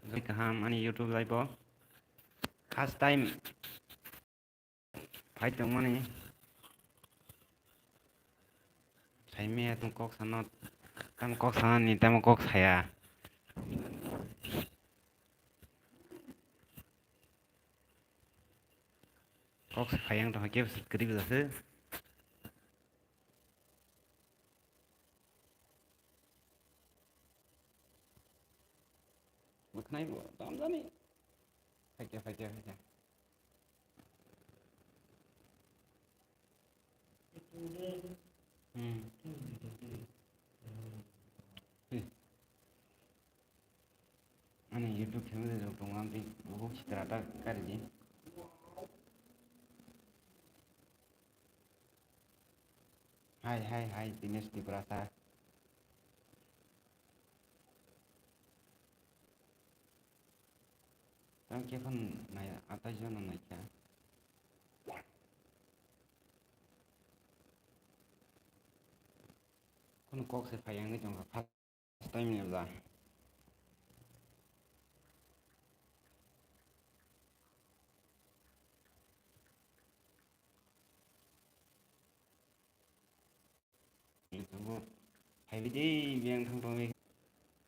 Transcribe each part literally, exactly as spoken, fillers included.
Kaham ani YouTube live o first time phai tongmani. Saimaya tong kok sana, tamo kok sana ni, tamo kok saya. Kok saya yang tong kep skrip jase. Bwkhnai bo, tamo jani. Phaikya, phaikya, phaikya. Hmm. Ani YouTube family rok tongo, ang tei bukhuk sitra ta karidi. Hai, hai, hai, Dinesh Tiprasa. Tang khe phano nai, atai jona naikha. Khun kok se phai wngwi tongkha, first time ni bwla. Phaibi de, biyang thang tongwi.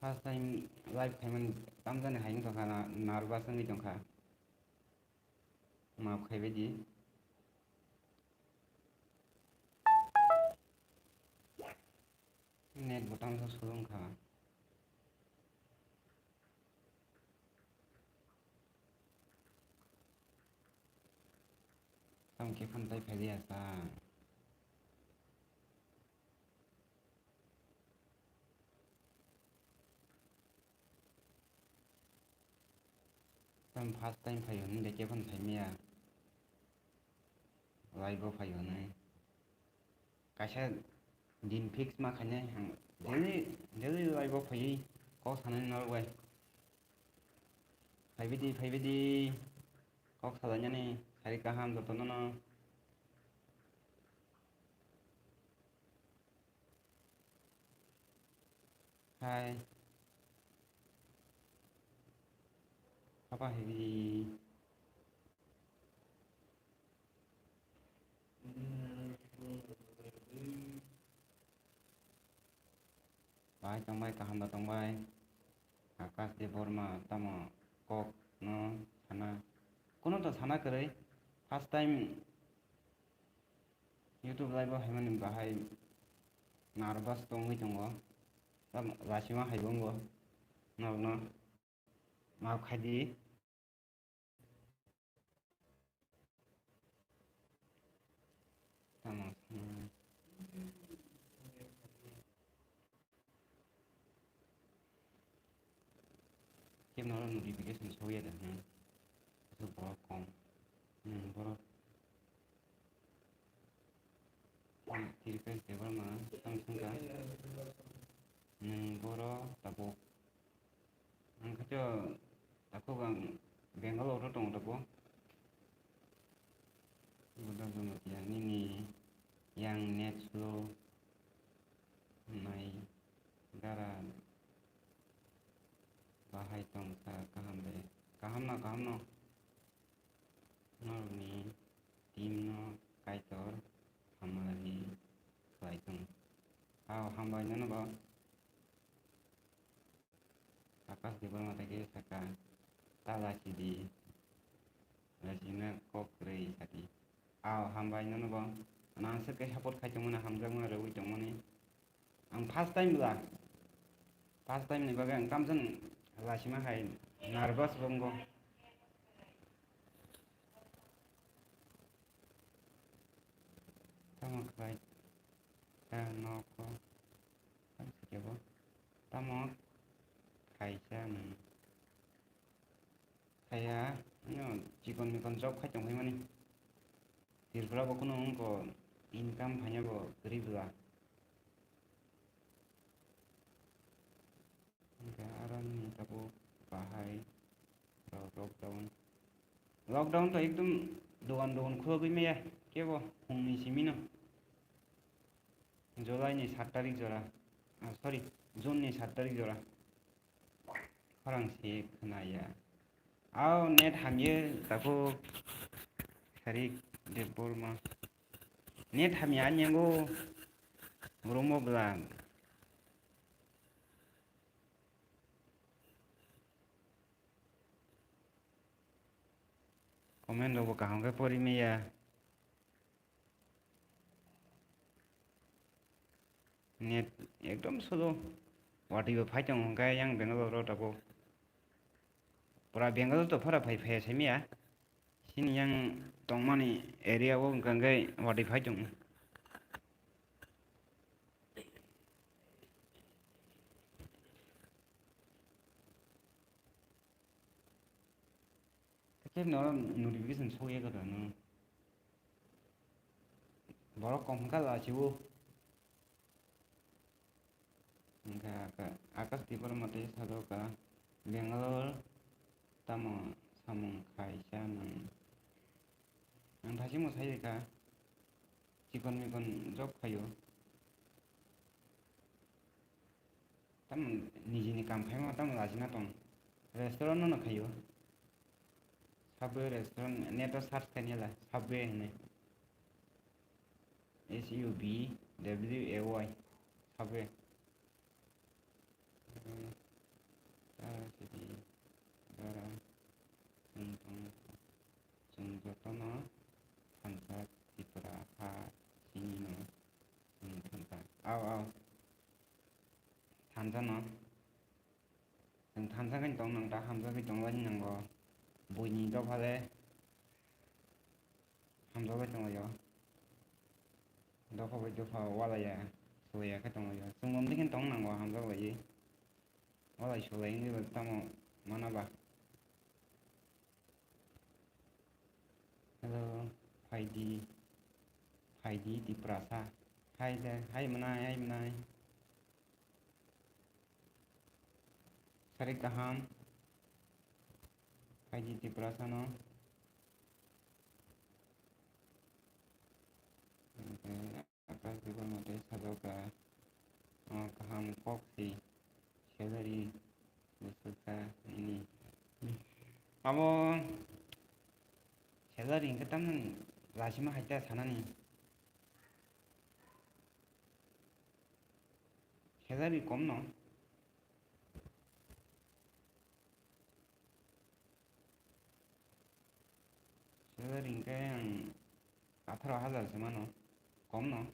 First time live phaimani tamjani hai wng tongkha, na, nervous wngwi tongkha. Maaf khaibai di. Net bo tamsa slow wngkha. Tamo khe phano tai phai liya sa. Tamo first time phai hwnwi de khe phano phai maya. Live o phai hwnwi. Kaisa din fix ma khainai ang daily, daily live o phaiwi kok sanani norok bai. Phaibai di, phaibai di. Kok salainani sari kaham jotono no. Hai. Apa hai di? Bahai tongbai, kaham da tongbai. Akash Debbarma tamo kok no sana. Kuno to sana kwrwi. First time YouTube live o haimani bahai nervous tongwi tongo. Tamo lachima hai bo wngo. Norokno maaf khai di. Tamo, hmm. Kemoro notification sokya da, hmm. Aswk borok kom. Hmm, borok. Hmm, Tiripes Debbarma, tamo swngkha. Nwng boro tabuk. Ang khe takhuk ang Bangalore o tongo tabuk. Buddha Jamatia nini yang net slow nai gara bahai tong sa kaham de. Kaham no, kaham no. Norokni team no Kaitor hamari khlai thung. Ao hambai nono bo. Akash Debbarma tai khe sakha, ta lachidi, lachina kok kwrwi sadi. Ao hambai nono bo. Nang swk khe support khai tongmani, hamjakmani, rwui tongmani. Ang first time bwla. First time ni bagwi ang tamjani lachima hai nervous bo wngo. Tamo khlai ta noko tamo khaisa nwng. Kaya, ano chikon mikon job khai tong phaimani. Tripura bo kunu wngkha income phaina bo kwrwi bwla. Hwnkhe aroni tabuk bahai rok lockdown. Lockdown to ekdom dogan dogan khulogwi maya kebo hwnwi simino. July ni sat tarik jora, ah, sorry, June ni sat tarik jora. Khorang se khwnaya. Ao net hamye tako Sarik Debbarma. Net hamya anyango room o bwla. Comment rok bo kaham khe pori maya. Net ekdom slow. Watwi bo phai tongo hwnkhe yang Bangalore o tabuk. Pura Bangalore to phara phai phaiya simiya. Chini yang tongmani area o hwnkhe watwi phai tongo. Khe no notification sokya kwrwno. Borok kom hwnkha lachiwo. Hwnkha aka-, Akash Debbarma tei sajokha Bangalore tamo samung khaisa nwng. Ang thasingmo sai rikha, chikon mikon job khaio. Tamo nijini kam khaima tamo lachina tong. Restaurant no khaio. Subway restaurant, net o search khainai la, Subway hinwi. S U B W A Y, Subway. Chwng tong, chwng jotono thansa Tripura ha sini no chwng thansa. Ao, ao. Thansa no. Chwng thansa khe tong nang ta hamjagwi tong lai nango. Buini dopha le hamjagwi tong lai o. Dopha bai dopha walai ya, sulai ya khe tong lai o. Chwng omni khe tong nango hamjak lai. Walai sulai wngwi bo tamo mana ba. Hello, phaidi, phaidi Tiprasa. Hai de, hai mwnai, hai mwnai. Sari kaham. Phaidi Tiprasa no. Akash Debbarma tei sajokha, ah, kaham kok si salary bwswk kha nini. Abo salary hwnkhe tamni lachima hai ta sanani. Salary kom no. Salary hwnkhe ang atharo hazar se mano, kom no.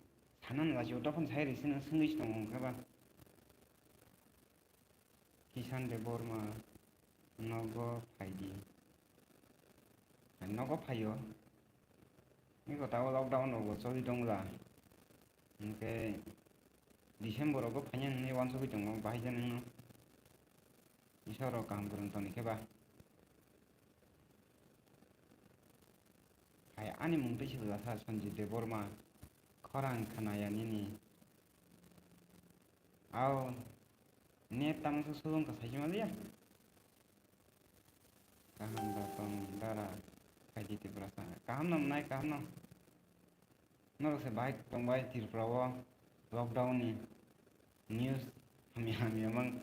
Sanani lachio dophano sai risi nang swngwi se tongo hwnkhe ba. Kishan Debbarma nogo phaidi. Nogo phaio. Eko tabo lockdown rogo choli tongla. Hwnkhe December rogo phainani wansugwi tongo bahai jani no. Isoro kaham kwrwng toni khe ba. Hai ani mung twi sibla sa Sanjit Debbarma. Khorang khwnaya nini. Ao net tamo se sulung ka saikhe maliya. Kaham da tong dara khaidi Tiprasa. Kaham no mwnai kaham no. Norok se bahai tongbai Tripura o lockdown ni news hamya hamya mang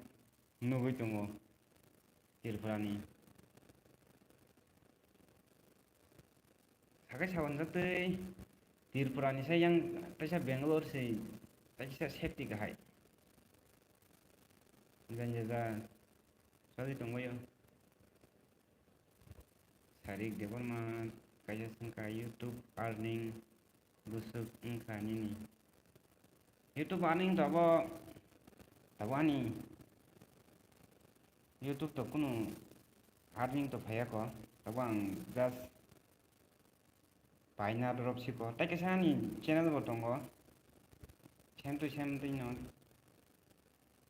nugwi tongo. Tripura ni. Sakai sabanjak tei Tripura ni sai yang taisa Bangalore se taisa safety kahai. Ganja ja sadi tongbaio. Sarik Debbarma kaisa sengkha YouTube earning bwswk wngkha nini. YouTube ani wngkha abo, abo ani YouTube to kunu earning to phaiya kho, abo ang just paina drop si kho. Tai kaisa ani channel bo tongo, same to same twi no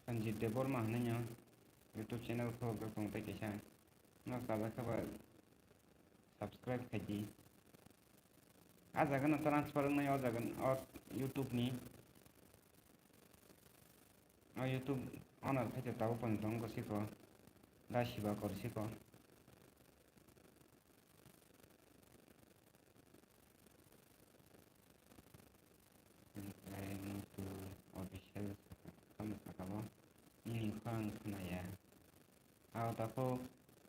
Sanjit Debbarma hinwi no YouTube channel kho tong tai kaisa, no kaisa khe ba subscribe khai di. Ah jaga no transfer wngnai o jaga o YouTube ni. O YouTube owner khai to tabuk pon tong ko siko. Da siba kor siko. Omoto official tamo saka bo. Nini khorang khwnaya. Aw, takhuk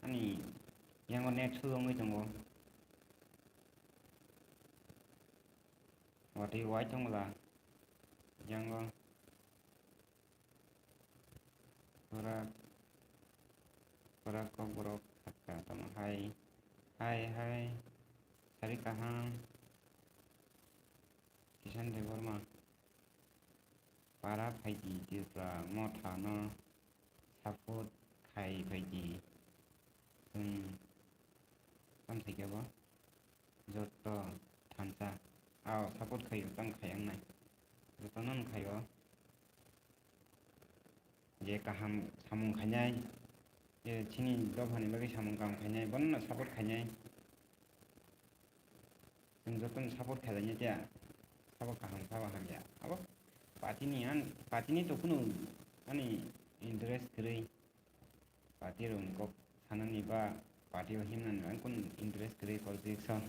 ani yango net slow wngwi tongo. Watwi wai tongla yango. Pura, pura kokborok sakha tamo hai, hai, hai, sari kaham, Kishan Debbarma, para phaidi Tripura motha no support khai phaidi, chwng tamo sai khe bo. Joto thansa. Ao, support khaio, tamo khai wngnai. Jotono wng khaio. Je kaham samung khainai, je chini dophani bagwi samung kaham khainai, bono no support khainai. Chwng jotono support khailaiya tiya. Sabo kaham, sabo hamya. Abo party ni an, party ni to kunu ani interest kwrwi. Party rokni kok sanani ba party o himnani ang kunu interest kwrwi politics o.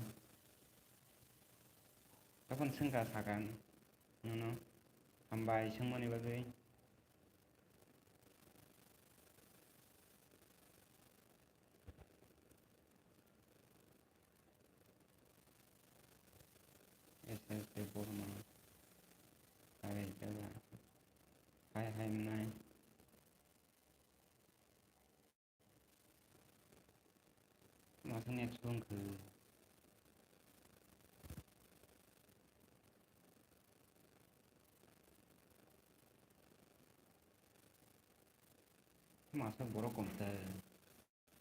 Tokon swngkha sakha nono hambai swngmani bagwi. S S Debbarma. Hai, hai, hai, nai. Masa net sung khe. Masa borok kom ta.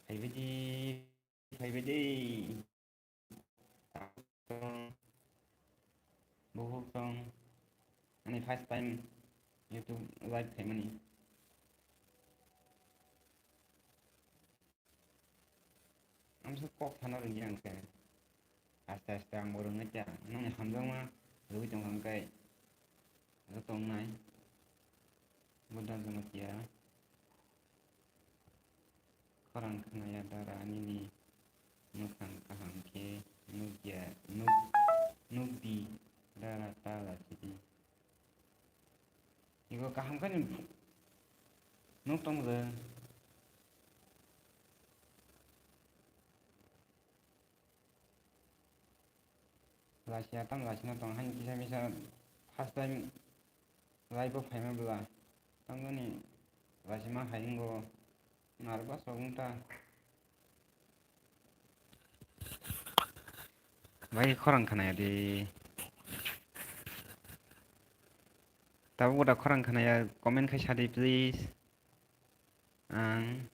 Hai bidi, hai bidi. Buhuk tong. Ani first time YouTube live khaimani. Amsa kok sana rwngya ang khe. Aste aste ang bo rwngya kya. Nang hamjakma rwgwi tong ang khe. Joto wngnai. Buddha Jamatia. Khorang khnaya dara nini mwkhang kaham khe nukya, nuk, nukdi dara ta lachidi. Iko kaham khe nuk tong je. Lasia tam lasina tong hani kisa misa first time live o phaima bwla. Tamoni lasima hai wngbo nervous rok wngta. Bai khorang khanaya di. Tabuk da khorang khanaya comment khai sadi please. Ang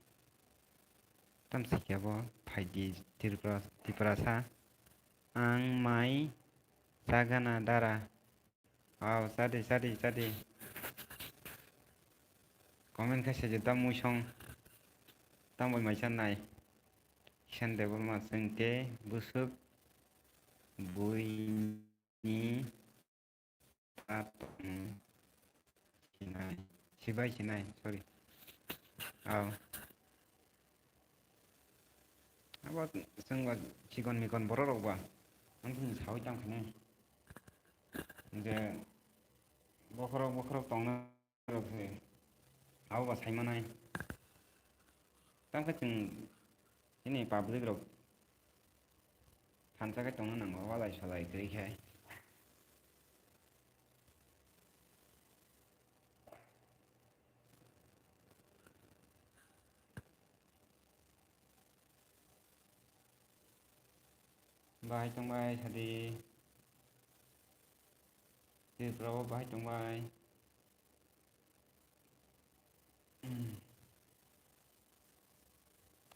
tamsikya bo phaidi Tripura, Tiprasa. Ang mai chagana dara. Aw, chadi, chadi, chadi. Comment khai sadi da muisong. Tambai mai chanai. Kishan Debbarma chwng te busuk buini. Sinai, sibai sinai, sorry. Aw. Abo chwng ba chikon mikon borok rok ba. Ang chini sawi tang khane. Je bokhorok bokhorok tongna rok se. Abo ba sai manai. Tang khe chwng chini public rok thansa khe tongna nango, walai salai kwrwi khe. Bahai tongbai sadi. Tripura o bahai tongbai.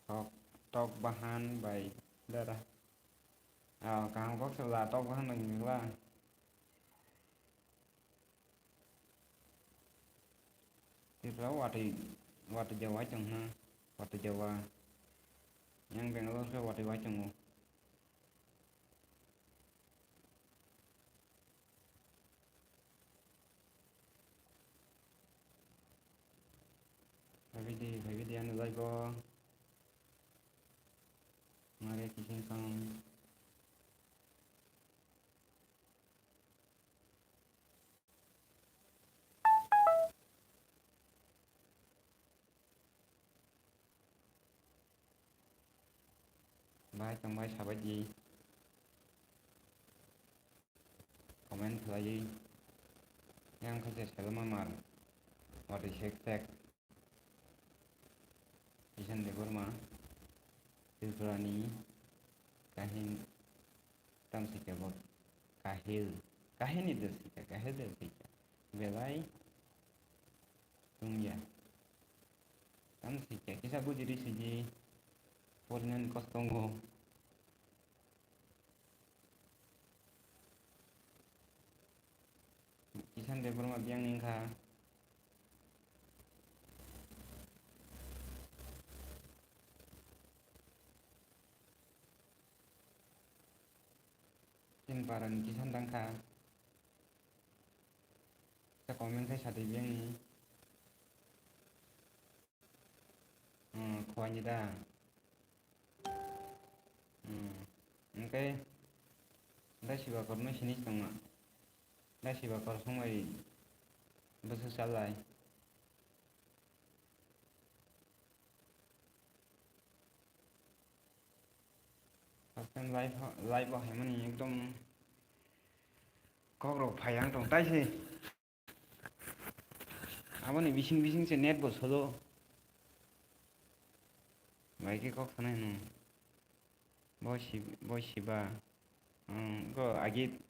Tok, tok bahan bai dara. Ah, kaham kok se bwla, tok bahan bai nini bwla. Tripura o watwi, watwi jawa chwng hwno, watwi jawa. Yang Bangalore khe watwi wai tongo. Phaibidi, phaibidi, ano jaibo. Mare kising song. Hai tongbai sabaidi. Comment khlaiwi. Yang khe se Selma Mar. Watwi sek sek. Kisan Debbarma. Tripurani kahin tam sikya bo kahil. Kahini de sikya, kahil de sikya. Belai tungya. Tam sikya, kisa bujiri siji. Pornani kostongo. Kisan Debbarma biyang ni wngkha. Chini para ni Kisan tangkha. Kisa comment khai sadi biyang ni. Hmm, khwani da. Hmm. Hwnkhe da siba korno sini tongma. Da siba kor songbai bwswk salai. First time live, live o haimani ekdom kok rok phai ang tong tai se. Aboni bising bising se net bo solo. Bai khe kok sanai hwnwi. Bo si-, bo siba. Hmm, go agi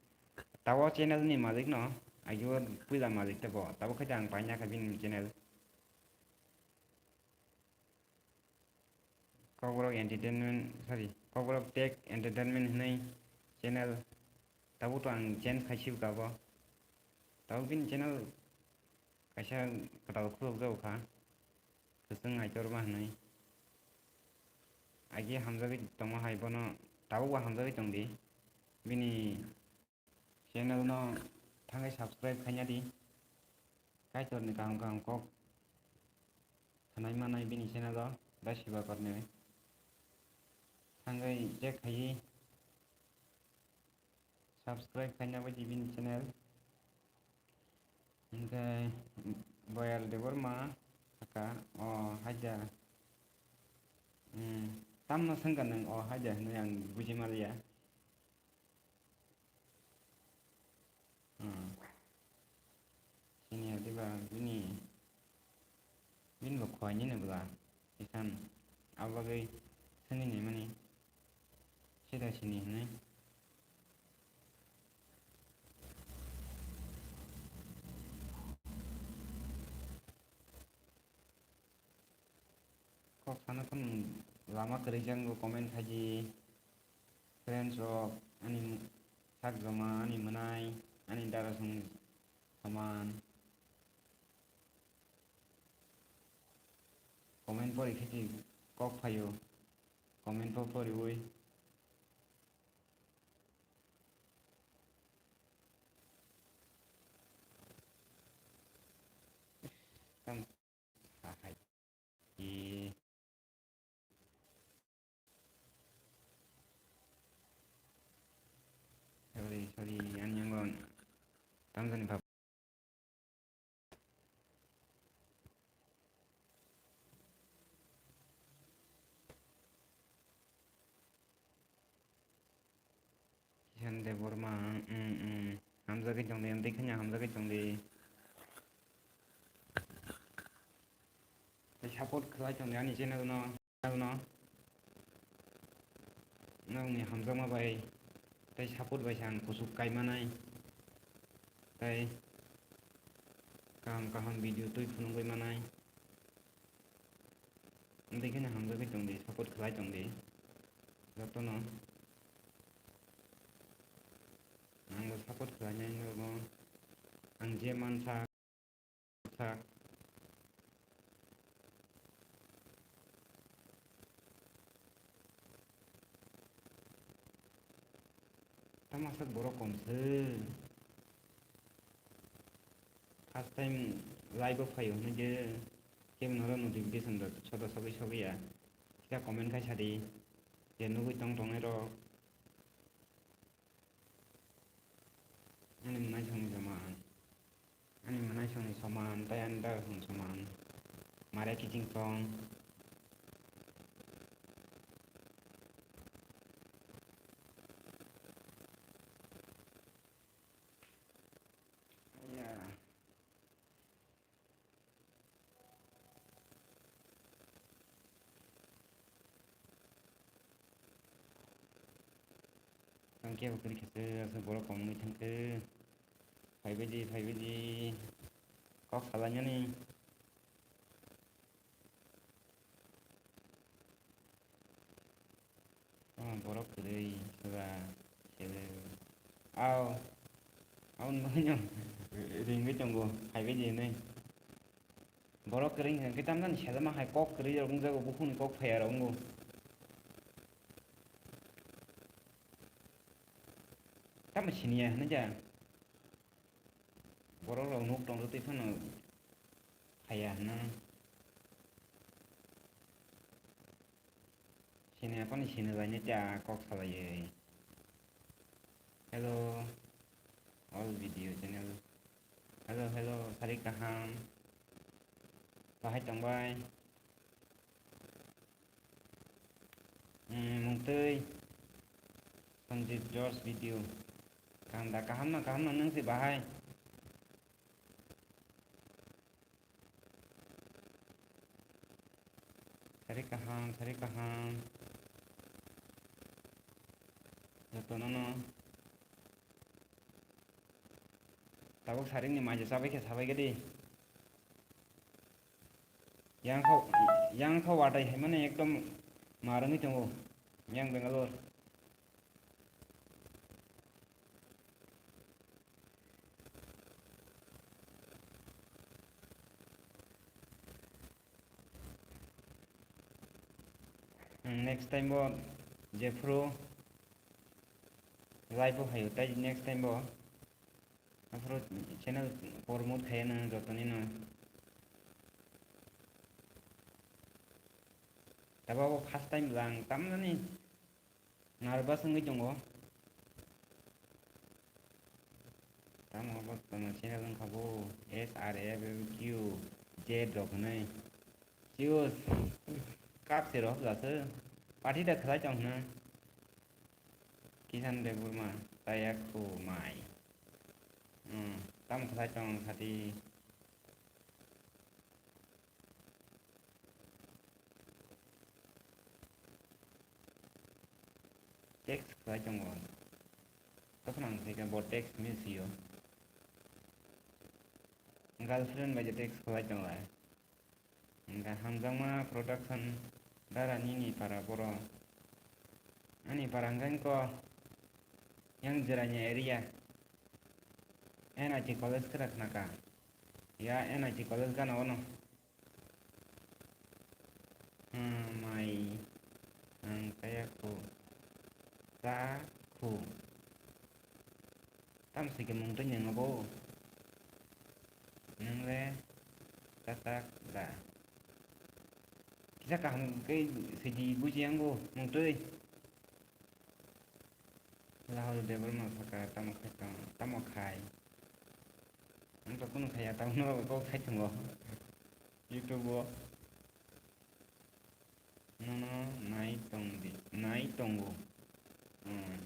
tabo channel ni malik no. Agi o puila malik tabo. Tabo khe ang paina kha bini channel. Kokborok Entertainment, sorry, Kokborok Tech Entertainment hwnwi channel. Tabuk to ang change khai sibw kabo. Tabuk bini channel kaisa kwtal khuluk jago kha. Kwchwng Aitorma hwnwi. Agi hamjagwi tongma hai bono tabukbo hamjagwi tongdi. Bini channel no thangwi subscribe khaina di. Kaitorni kaham kaham kok khnai manai bini channel o, da siba korni thangwi check khaiwi subscribe khaina bai di bini channel. Hwnkhe Boyal Debbarma saka, o haida. Hmm, tamno swngkha nwng o haida hwnwi ang buji manliya. Hmm. Sini adiba bini, bini bo khwai nini bwla isan abagwi swngwi naimani sida sini hwnwi. Kok sana phano lama kwrwi jang bo comment khaidi. Friends rok ani sak joma, ani mwnai, ani dara song soman. Comment pori khe kok phaio. Comment bo poriwi. Tam sahai. E. Sorry, sorry, ani yango tamjani bab. Kisan Debbarma, mm, mm. Hamjagwi tongdi, amtwi khanya hamjagwi tongdi. Tei support khlai tongdi ani channel no, channel no. Nokni hamjakma bai tei support bai se ang kuchuk kai manai. Tei kaham kaham video twi phunugwi manai. Amtwi kheno hamjagwi tongdi, support khlai tongdi jotono. Angbo support khlainai nogo ang je mansa. Sak. Tamo sak borok kom se. First time live o phaio hwnwi je kebo noro notification rok soda sogwi sogwi ya. Kisa comment khai sadi je nugwi tong tongnai rok. Ani mwnaisongni soman. Ani mwnaisongni soman, tei ani dagasongni soman. Mare kiching tong. Tang kebo kwrwi khe se, aswk borok kom wngwi thangkhe. Phaibaidi, phaibaidi. Kok salainani. Oh, borok kwrwi, sura, sebe. Au. Aboni bagwino ringwi tongo, phaibaidi hinwi. Borok kwrwi hwnkhe tamjani sejama hai kok kwrwi rok wngjago, bukhukni kok phaiya rok wngo. Tamo siniya hinwi ja. Borok rok nuk tongtwi phano phaiya hinwi. Sini aphano sini lainai ta kok salaiwi. Hello, all video channel. Hello, hello, sari kaham. Bahai tongbai. Hmm, mungtwi. Sanjit George video. Kaham da, kaham no, kaham no, nung si bahai. Sari kaham, sari kaham. Jotono no. Tabuk saringni maja chabai khe sabai gadi. Yang kha, yang kha watai hai mane ekdom marwngwi tongo. Yang Bangalore. Next time bo jephuru live o phaio, tai next time bo aphuru channel promote khaiya nang jotoni no. Tabuk first time lang tamjani. Nervous wngwi tongo. Tamo bo tamo channel wngkha bo S R F Q Z rok hwnwi. Chius kap se rok jaso. Party da khlai tong hwnwi. Kishan Debbarma taya khu mai. Hmm, tamo khlai tong sati. Text khlai tongo. Tokon ang khe bo text message o. Girlfriend bai je text khlai tongo. Hingkha Hamjakma Production dara nini para boro. Ani para hingkha ko yang Jirania area. N I T college khe khnaka. Ya N I T college gana ono. Hmm, mai ang kaya khu. Sa khu. Tam sike mung twi nang abo. Nang le tatak da. Kisa kaham khe sidi buji ang bo mung twi. Lahol Debbarma saka tamo khai tong, tamo khai. Ang to kunu khaya tamo no kok khai tongo. YouTube o. Nono nai tong di, nai tongo. Hmm.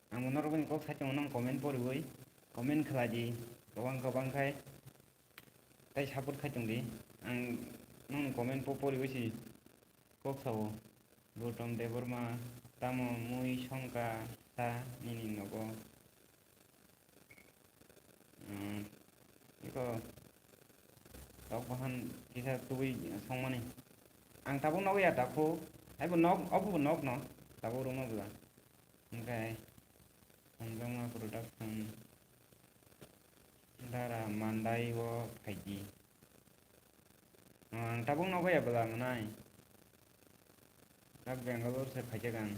Ang bo norok ni kok sai tongo nang comment poriwi. Comment khlai di. Gobang gobang khai. Tai support khai tong di. Ang nang comment po poriwi si. Kok sao, Gautam Debbarma, tamo mui songka sa nini nogo? Hmm, iko tok bahan kisa tubui songmani. Ang tabuk nogo ya dakho, aibo nok, obo bo nok no, tabuk rwma bwla. Hingkhe Hamjakma Production dara Mandai o phaidi. Ang tabuk nogo ya bwla mwnai. Tak Bangalore se phaijak ang.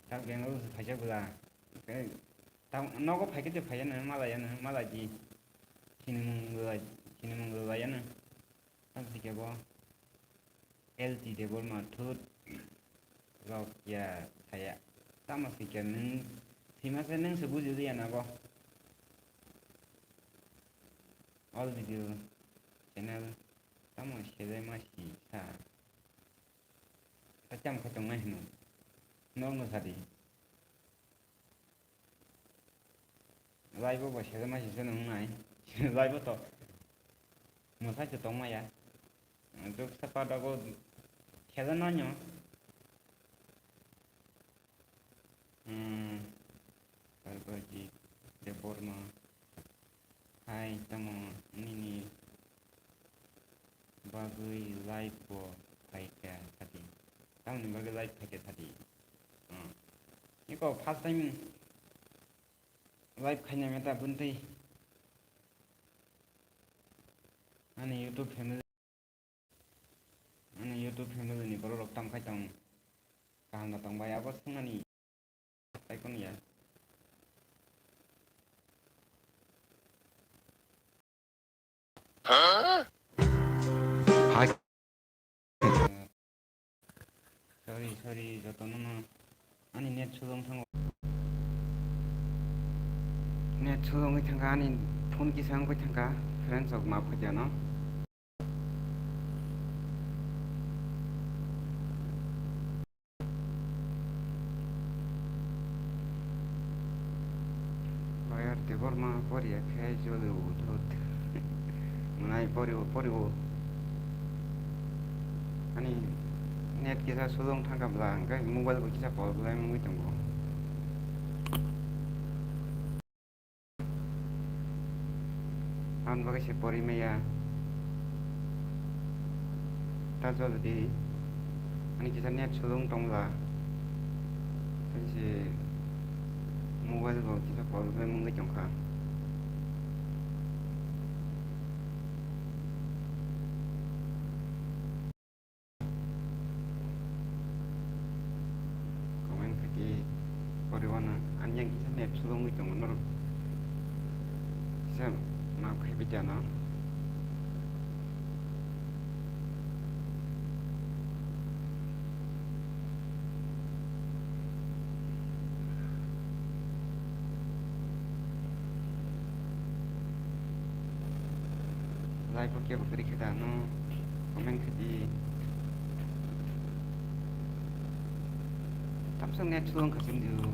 Tak Bangalore se phaijak bwla. Tei tak nogo phaikhe je phaiya no, malaiya no, malai di. Sinimung bwla, sinimung bwla ya no. Tamo khe bo L T Debbarma thut rok ya saya. Tamo khe nwng thwima se nwng se buji ya na bo. All video channel tamo sele ma si sa. Sa cham khe tong nai hino. Nong no sadi. Live o bo sejak nai se chwng wngnai. Live o to mwsai se tong maya. Juk sapa dogo sejak nai no. Hmm, Parvati Debbarma. Hai, tamo nini bagwi live bo phaikha thati. Tamoni bagwi live phaikha thati. Hmm. Iko first time live khaina meta buntwi. Ani YouTube family. Ani YouTube family ni borok rok tam khai tong. Kaham da tong bai abo swngnani. Tai kono ya. Hai. Sorry, sorry, jotono no. Ani net sulung thango. Net sulungwi thangkha ani phone kisa wngwi thangkha. Friends rok map khaidi ano. Bayar Debbarma poriya khe joli o thut. Mwnai pori o, pori o. Ani net kisa sulung thangkha bla, hwnkhe mobile bo kisa problem wngwi tongo. Aboni bagwi se pori maya. Ta jodi ani kisa net sulung tongla, tei se mobile bo kisa problem wngwi tongkha. Comment khaidi poriwano ani yang kisa net slow wngwi tongo norok kisa map khai bidi ano. Live o kebo kwrwi khe da no comment khaidi. Tamsa net slow wngkha chwng di o.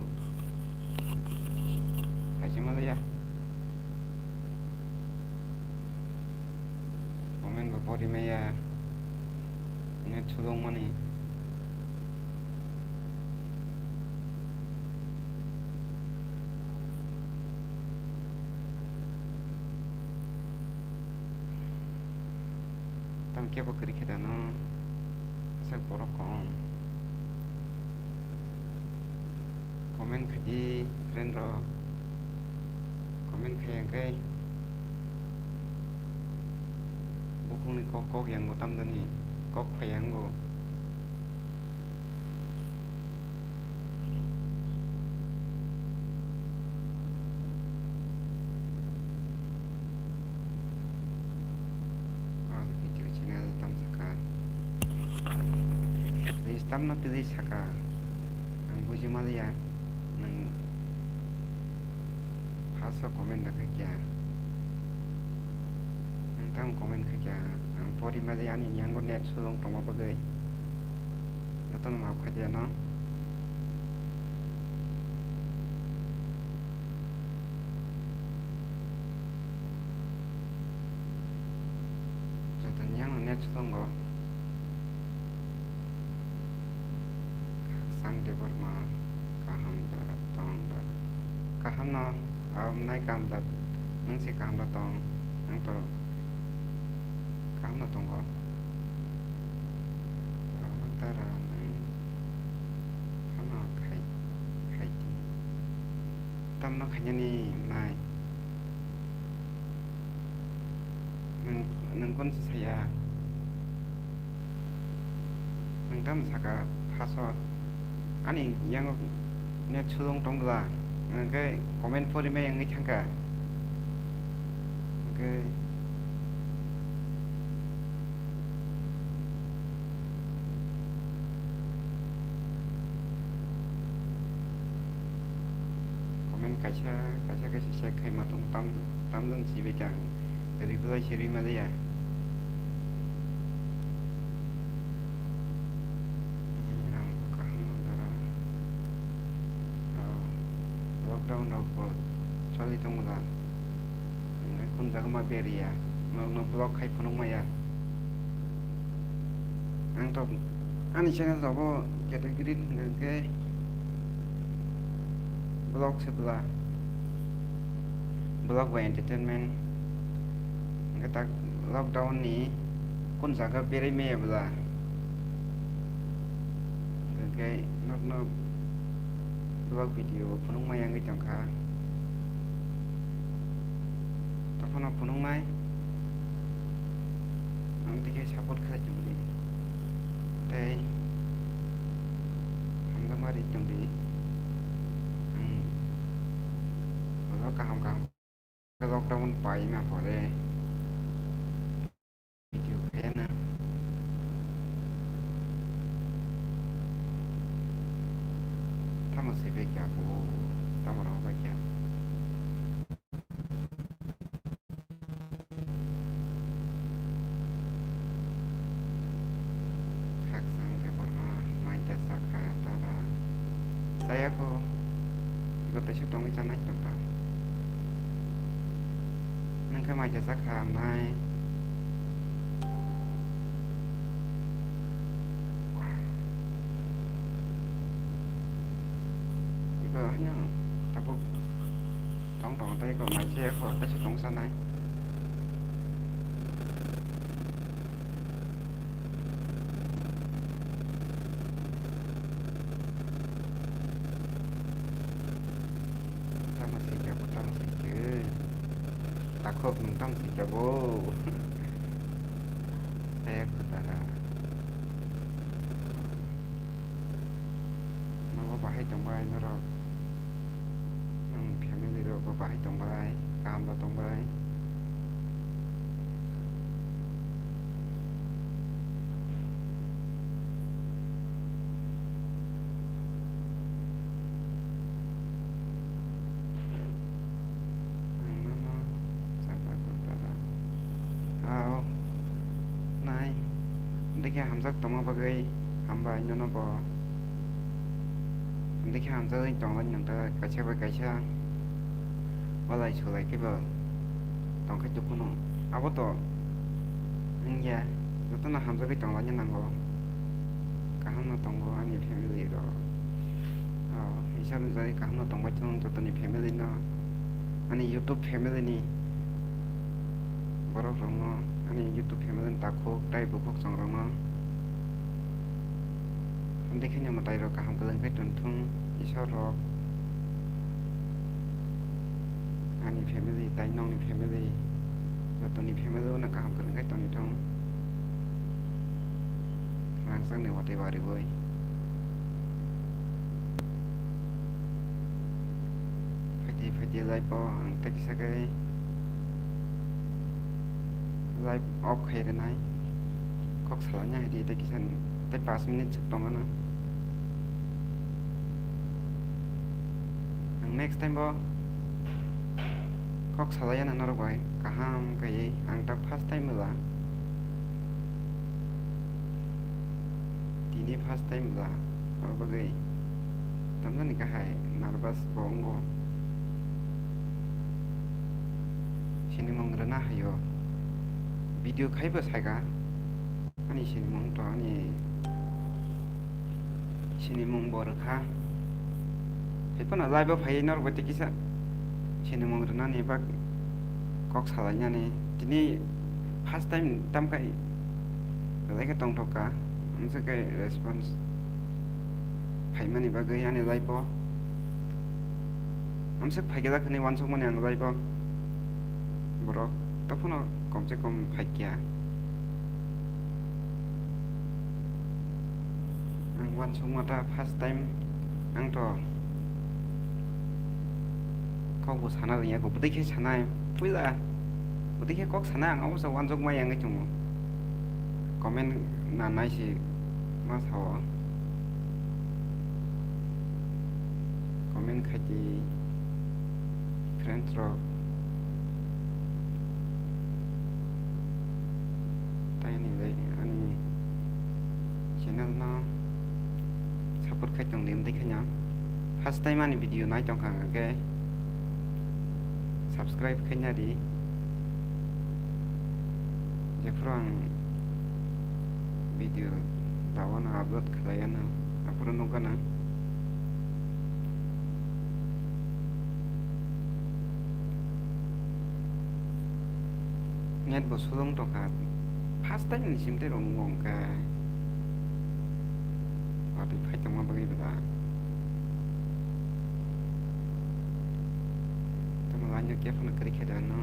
Kaisa malaya. Comment bo pori maya. Net slow wngmani. Tamo kebo kwrwi khe da no sak borok kom. Comment khaidi friend rok. Comment khai hwnkhe bukhukni kok kok yango tamjani kok phai yango. Ah, video channel tam saka. Please tamno twi saka. Ang buji maliya. Nang First o comment da khaikya. Ang tamo comment khaikya. Ang pori mali ani yango net sulung tongma bagwi. Jotono map khaidi ano. Joto ni yango net sulungo. Khakchang Debbarma kaham da tong da. Kaham no, aboni kaham da, nwng se kaham da tong, ang to kaham no tongo. Kaham da ra nwng phano khai, khai di. Tamno khainani nai. Nwng, nwng kun se saya. Nwng tamo saka phaso ani yango net sulung tong bwla, hwnkhe comment pori mai wngwi thangkha. Hwnkhe comment kaisa, kaisa, kaisa check khaima tong tam, tamjani sibaicha ang. Reply se rwi maliya. Ang kaham dara. Oh, lockdown rok bo choli tongo da. Ang kun jaga ma beriya. Norokno block khai phunuk maya. Ang to ani channel rogo category hwnkhe Vlog se bwla. Vlog bai entertainment. Hwnkhe tak lockdown ni kun jaga berai maya bwla. Hwnkhe nokno vlog video phunukma yangwi tongkha. Tokhono phunuknai. Ang dikhe support khlai tongdi. Tei hamjakma ri tongdi. Ang oro kaham kaham lockdown paina pore video khaina. Tamo se bai kya bo, tamo rok bai kya. Khakchang khe borok mai ta chakha tara. Chaya kho. Iko teisa tongwi chanai tongkha. Nang khe mai ta chakha nai. Iko hanya tabuk. Tong tong tei ko mai se ko tei se tong sanai. Tamo se kya bo, tamo se kya. Takhok nung tamo se kya bo. Eh, kutara. Nogo bahai tongbai norok? Ang family rok bo bahai tongbai, kaham bo tongbai. Ang nono chakla kutara. Ao. Nai. Dekhe hamjak tongma bagwi hambai nono bo. Dekhe hamjagwi tongmani nangkha kaisa bai kaisa. Walai sulai khe bo tongkhe tukhunu. Abo to wngya. Jotono hamjagwi tonglaina nango. Kahamno tongo ani family rok. O, Isor ni jai kahamno tongbai thung jotoni family no. Ani YouTube family ni borok rokno, ani YouTube family ni takhuk tei bukhuk chwng rokno. Hamdi khe ni mwtai rok kaham kwlwng khe tong thung Isor rok. Ani family tei nokni family, jotoni family no kaham kwlwng khe tongwi thung. Rangchakni watwi bariwi. Phaidi phaidi live o ang tei kisa khe live off khai rwnai. Kok salaina hai di tei kisa tei pash minute swk tongmano. Ang next time bo kok salaiya na norok bai kaham kaiwi ang ta first time bwla. Tini first time bwla, abo bagwi tamjani kahai nervous bo wngo. Sinimung rwna haio. Video khaibo saika. Ani sinimung to ani sinimung bo rwkha. Hai phano live o phaiwi norok bai tei kisa sinimung rwnani bak kok salainani. Tini first time tamkhai belai khe tongthok kha. Amswk khe response phaimani bagwi ani live o. Amswk phaikhe jak hinwi uansukmani ang live o. Borok tokphano kom se kom phaikya. Ang uansukma ta first time, ang to kok bo sana rwngya kho, bwdwi khe sanai puila, bwdwi khe kok sanai ang obosa uansukma yangwi tongo. Comment nanai se ma sao, comment khaidi. Friends rok, tai ani, ani channel no support khai tong di, wngwi khaino first time ani video nai tongkha hwnkhe subscribe khaina di, jephuru ang video tabano upload khlaiano aphuru nukgana. Net bo slow wng tongkha. First time ni sim tei rw nungo hwnkhe. Watwi phai tongma bagwi bwla. Tamo line o khe phano kwrwi khe da no.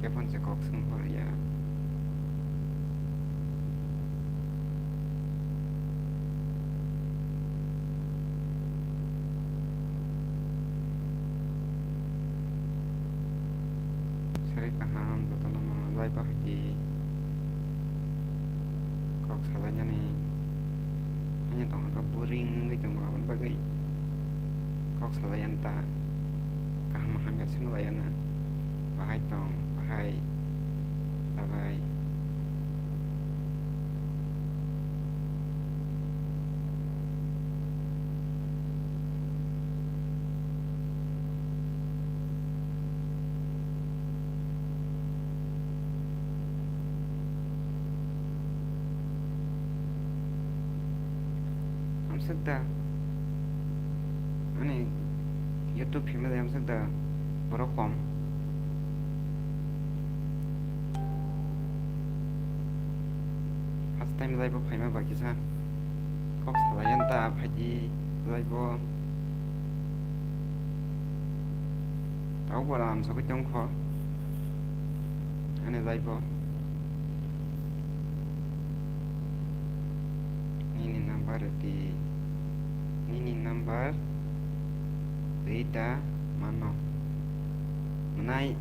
Khe phano se kok swng hor ya. Sari kaham jotono no lai bahai di. Kok salainani. Ani tongkha boring wngwi tongo, aboni bagwi kok salaiya ta. Kaham hamya swnglaiyana. Bahai tong, bahai, bahai. Amswk da. Ani YouTube family amswk da. Borok kom. First time live o phaima bai kisa kok salaiya ta phaidi live o. Tau bora amsogwi tongkho ani live o. Nini number di, nini number rita mano. Nai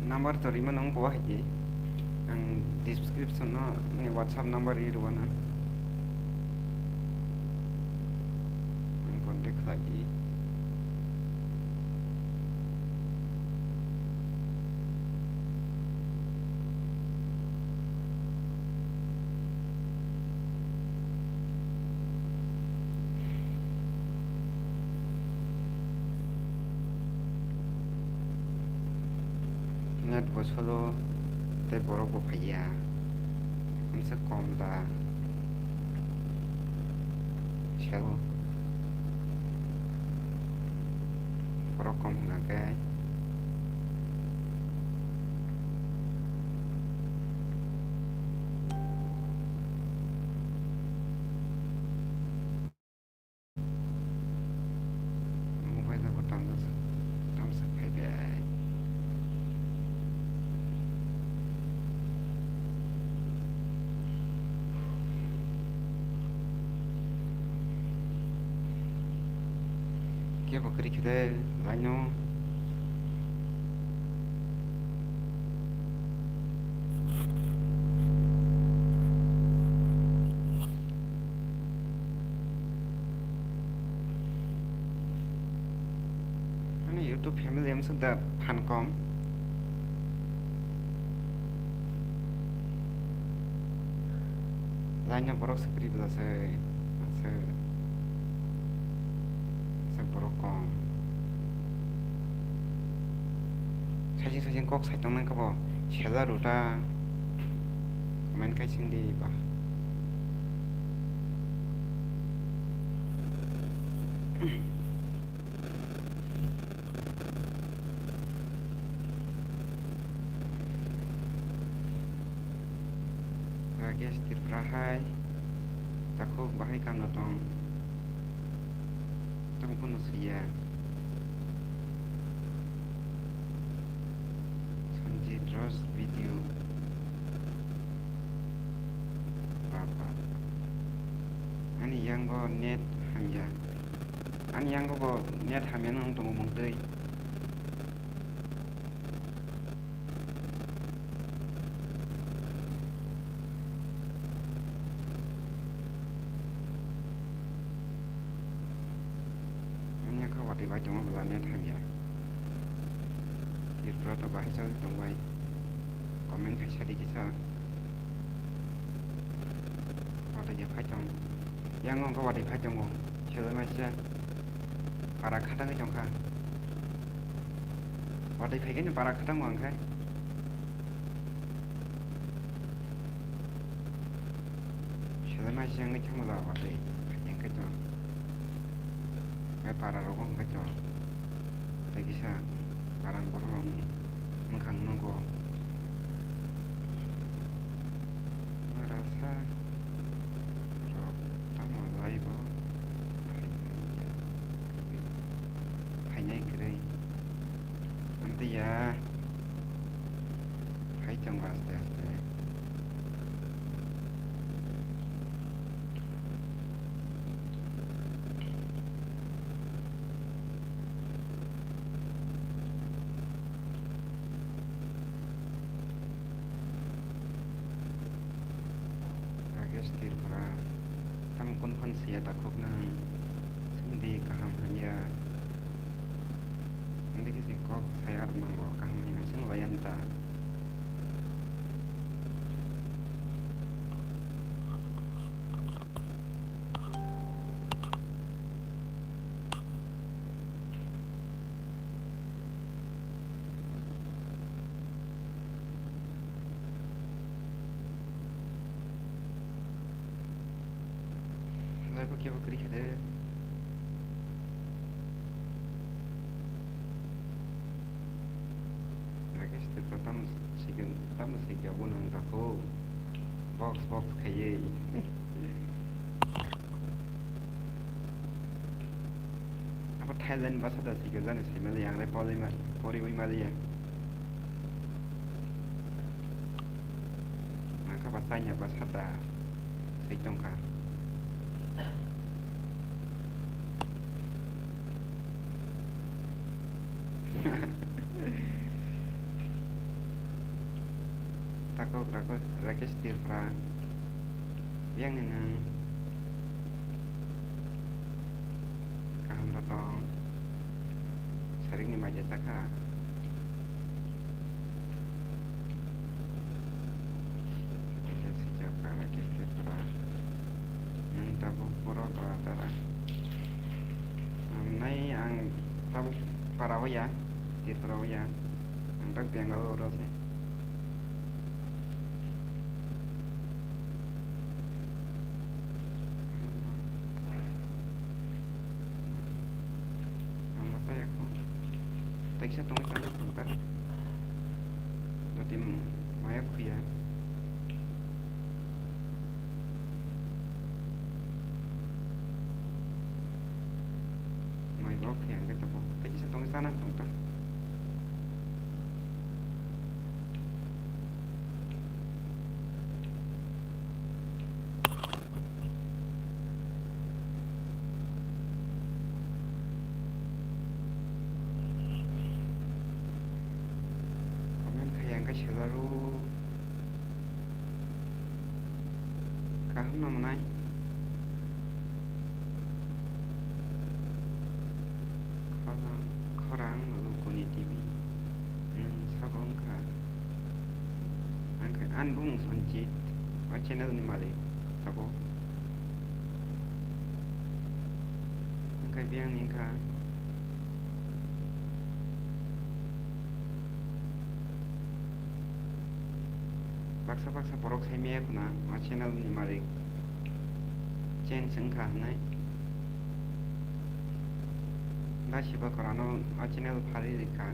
number to rima nang ko hai di. Ang description no ni WhatsApp number ri rwana. Ang contact khlai di. Net bo solo tei borok bo phaiya. Amsa kom da. Sel. Borok kom hwnkha khe. Mobile bo tamjak, tamsa phai bai. Kebo kwrwi khe de laino. Ani YouTube family amswk da phan kom. Laino borok se kwrwi bwla se, se, se borok kom. Sajing sajing kok sai tong nang khe bo sela rw ta. Comment khai sing di ba. Rakesh Tripura hai takhuk bahai kano tong. Tong phano swiya. Sanjit Raj video. Baba. Ani yango net hamya. Ani yango bo net hamya no wng tongo mung twi. Wngya kha watwi bai tongo bwla net hamya. Tripura to bahai choli tongbai. Comment khai sadi kisa. Watwi je phai tong. Yang wngkha watwi phai tongo. Selaima se. Para khatangwi tongkha. Watwi phaikhe ni para khatango ang khai. Selaima se wngwi thango da watwi. Yang khai tong. Bai para rogo wngkha tong. Tei kisa para borok rok. Wngkha nogo. Rasa rok tamo laibo phainai kwrwi. Amtwi ya. Phai tongo aste aste. Rakesh Tripura, tamo kunu phano siya takhuk nang, sindi kaham hamya, hindi kisi kok saya mango kaham hamya sing layan ta. Lai bo kebo kwrwi khe de. Rakesh Tripura tamo sikhe, tamo sikhe abo nang tako. Box, box khaiye. Abo Thailand basa da sikhe jani sai maliya, ang le poriwi ma-, poriwi maliya. Ang kha ba China basa da sai tongkha. Tako Rako-, Rakesh Tripura. Yang ni nang. Kaham rok tong. Sarik ni mai jata kha. Kaisa sijak para khe khe para. Nwng tabuk borok para tara. Ang nai ang tabuk para o ya, Tripura o ya. Ang tak Bangalore o se. Ang masa ya ko. Teksa tong tong tong ta. Dati maya khuya. Mai bo khe ang khe tabuk tei kisa tongwi chana tong ta. Comment khai ang khe selaro. Kaham no mwnai. Khorang, khorang lukuni T V. Nwng sabo wngkha. Ang khe, ani bumung Sanjit, o channel ni malik sabo. Ang khe biyang ni wngkha. Baksa baksa borok sai maya khuna o channel ni malik change wngkha hwnwi. Dasiba khorano o channel phari rikha.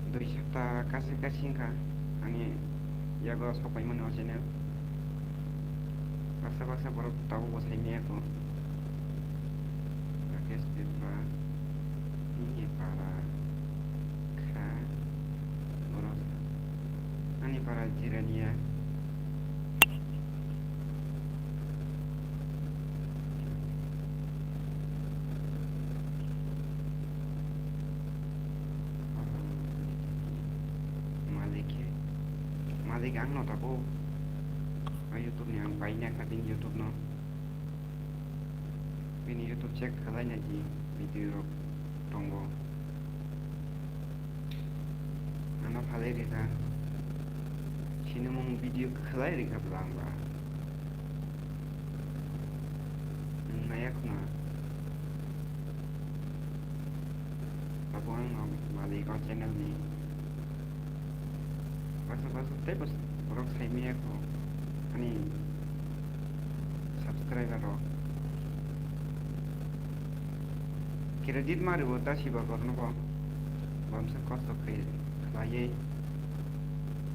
Dui sapta kasi kasi wngkha ani yago sokpaimani o channel. Baksa baksa borok tabuk bo sai maya kho. Rakesh Tripura, nini para kha borok ani para Jirania. Malik khe, malik ang no tabuk. O YouTube ni ang paina kha bini YouTube no. Bini YouTube check khlai nai di, video rok tongo. Ano phalai rikha. Sinimung video khlai rikha bwla ang ba. Nwng naiya khuna. Abo ang no malik o channel ni. Baksa baksa tei bos-, borok sai maya kho. Ani subscriber rok. Credit ma rwo da sibakorno bo. Bamsa kosto khe khlaiwi.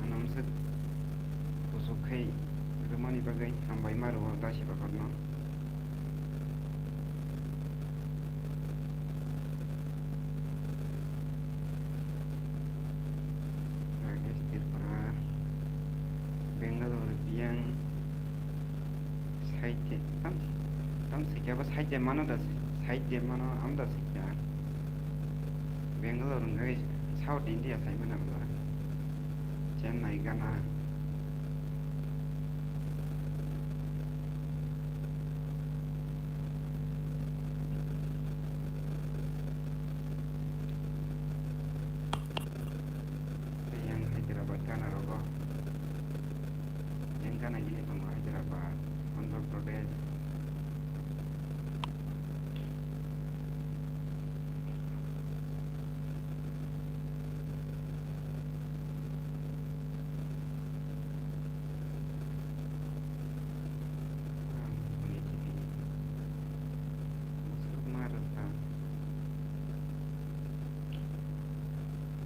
Ano msa kuchuk khe rwmani bagwi hambai ma rwo da sibakorno. Rakesh Tripura, Bangalore biyang. Side, tam, tam sikya ba side mano da, side mano am da sikya. Bangalore wngkha South India sai mano ba. Chennai gana. Yang Hyderabad gana rogo. Yang gana gini tongo Hyderabad, Andhra Pradesh.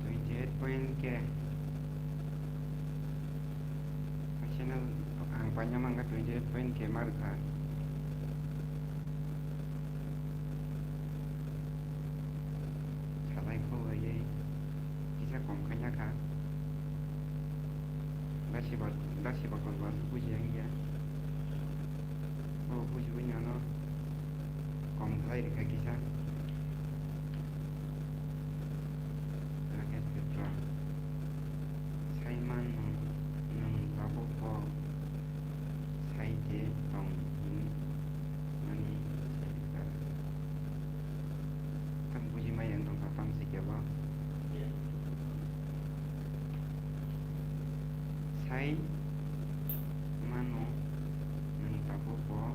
Twenty eight point K. Channel ang paina mangka twenty eight point K marka. Salai kho bai kisa kom khaina kha. Dasi ba, dasi ba kon ba buji ang ya. O buji bai nano kom khlai rikha kisa. Rakesh Tripura. Saiman nwng, nwng tabuk bo sai de tong hin mani sai rikha. Tam buji mai ang tongkha tam sikya bo. Sai mano nwng tabuk bo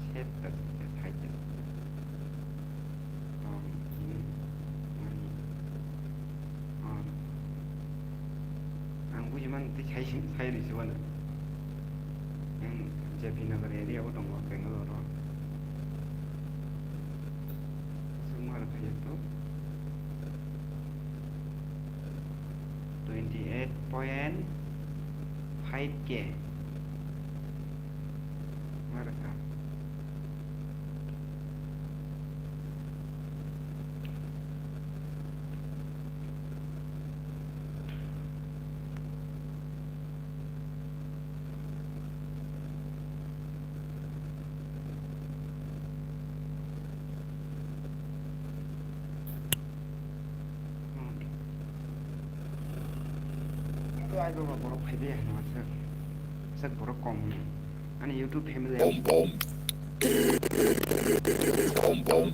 set ta sikya sai ta sikya. Tong hin mani. Oh. Ang buji man tei sai, sai risi wano. Yang J P Nagar area o tongo Bangalore o. Sumar khaye to twenty eight point five K. Marka. Ai baba borok phaibai hwnma sak, sak borok kom hwnwi. Ani YouTube family. Bom, bom. Bom, bom.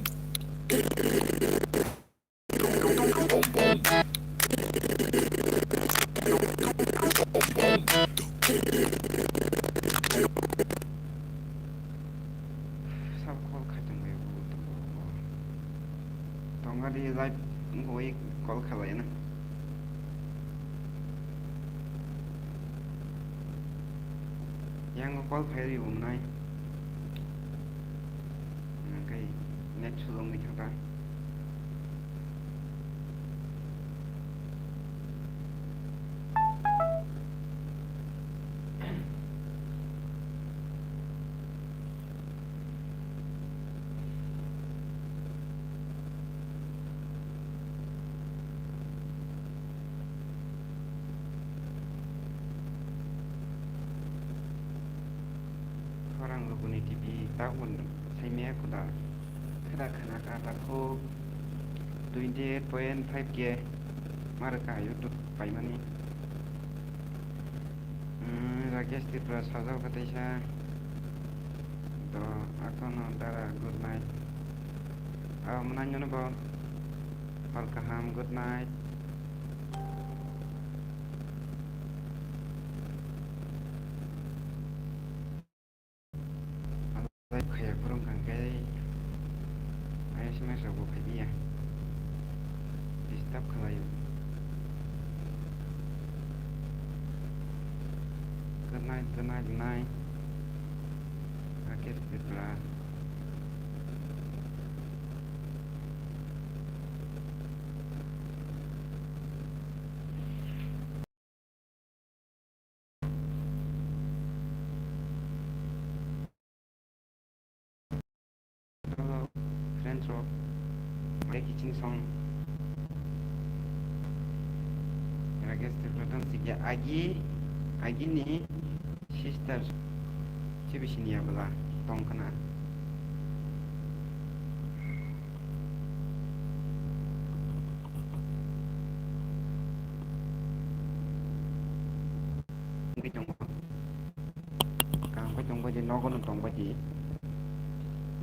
Sab call khai tongbaio bo. Tongari live wngkha bai call khabaina. Yang call khai ri bo mwnai. Hwnkhe net slow wngwi thangkha. Khorang lukuni T V tabuk saimaya kuda. Kheda khna ka ta kho twenty eight point five K ma rwkha YouTube paimani. Hmm, Rakesh Tripura sajak kha teisa. To, akono dara, good night. Abo mwnai nono bo hor kaham, good night. Live khaya phuru wngkha hwnkhe I S M S rok bo phaibiya. Disturb khlaio. Good night, good night, good night. Rakesh Tripura. Intro. Mare kiching song. Rakesh Tripura tong sikya agi, agi ni sister. Chibi sini ya bela tong kana. Wngwi tongo. Kaham khe tongbaidi, nogo no tongbaidi.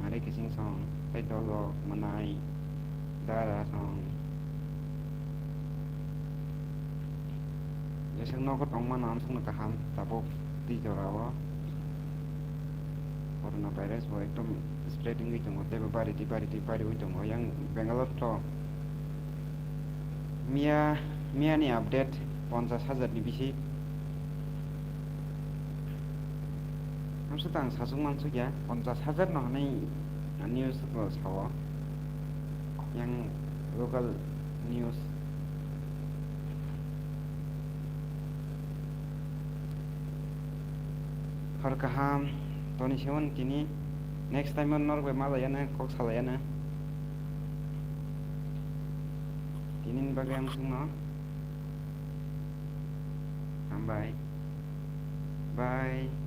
Mare kiching song, tei dolok, mwnai, dara song. Jeswk nogo tongmano amsukno kaham, tabuk twi jorao. Corona virus bo ekdom spread wngwi tongo, teibo bari twi, bari twi, bariwi tongo. Yang Bangalore to miya, miyani update ponchash hajar ni bisi. Amsa tang sasuk mansuk ya, ponchash hajar no hwnwi news bo sao. Yang local news. Hor kaham, toni se mani tini. Next time o norok bai ma laiya na, kok sa laiya na. Tini ni bagwi ang sungno. Hambai. Bye.